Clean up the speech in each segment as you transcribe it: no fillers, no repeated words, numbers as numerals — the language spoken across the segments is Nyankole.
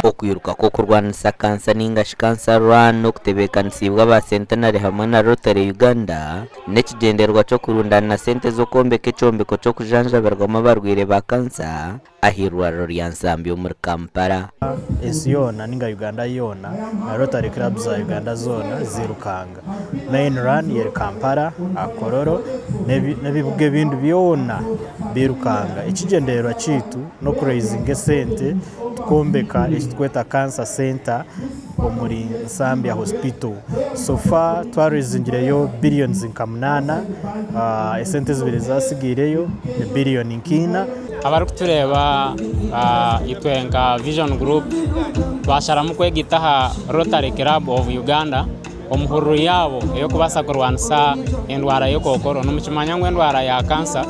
Okwiruka kw'okurwanisa kansa ninga shi Cancer Run okutebeekanisiibwe aba Centenary hamwe na Rotary Uganda n'ekigyendererwa ky'okurundaana sente z'okwombeka ekyombeko ky'okujanjabirwamu abarwaire ba kansa ah'eirwariro rya Nsambya omuri Kampala. Ensi yoona ninga Uganda yoona na Rotary Club za Uganda zoona zirukanga. Main run eri Kampala, Kololo n'ebibuga ebindi byoona birukanga. Ekigyendererwa kyaitu n'okuraizinga esente tukombeka ekiturikweta Cancer Centre omuri Nsambya Hospital. So far twaraizingireyo billions nka munaana, esente ezibaire zatsigaireyo ni billion nka ina. Abarikutureeba itwe nka Vision Group twasharamu kwegaita aha Rotary Club of Uganda omu hururu yaabo ey'okubaasa kurwanisa endwara y'ekookoro. Nimukimanya ngu endwara ya kansa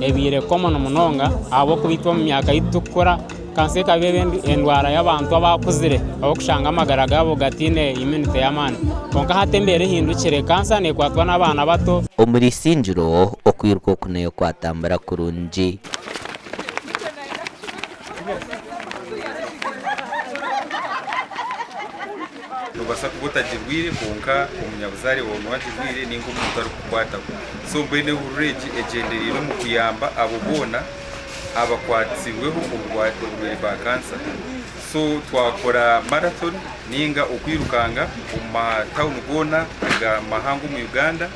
ebaire common munonga ahabw'okuba itwe omu myaka ei turikukura Kansa ekaba eri endwara y'abantu abakuzire abarikushanga amagara gaabo gataine immunity y'amaani. Kwonka hati embeera ehindukire, kansa neekwatwa n'abaana bato. Omuri Isingiro, okwiruka oku nayo kwatambura kurungi. Noobaasa kuba otagirwaire kwonka omunyabuzaare waawe niwe agirwaire nainga omuntu arikukukwataho. So mbwenu ehururu egi egyendereire omu kuyamba abo boona abakwatsirweho oburwaire bwa kansa. So twakora marathon ninga okwirukanga omu ma tawuni goona aga mahanga omu Uganda.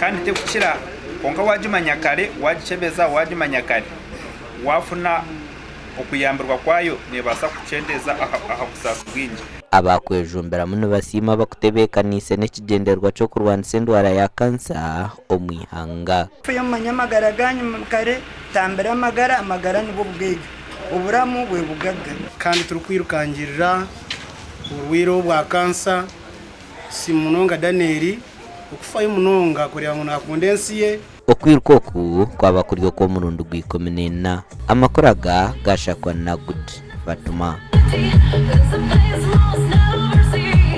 Kandi tekukira kwonka wagimanya kare, wagikyebeza wagimanya kare, wafuna okuyambirwa kwayo nebaasa kukukyendeza aha busaasi bwingi. Abaakwejumbiramu nibasiima abakutebeekaniise n'ekigyendererwa ky'okurwanisa endwara ya kansa omu ihanga. Mufeyo mumanye amagara ganyu kare, tambire amagara, amagara nibwo bugaiga, oburamu bwe bugaga. Kandi turikwirukangirira oburwaire obu bwa kansa, tusiima munonga Daniel okufayo munonga kureeba ngu nakunda ensi ye. Okwiruka oku kwaba kuri okw'omurundi gwa 14. Amakuru aga gaashakwa Nagud Fatuma.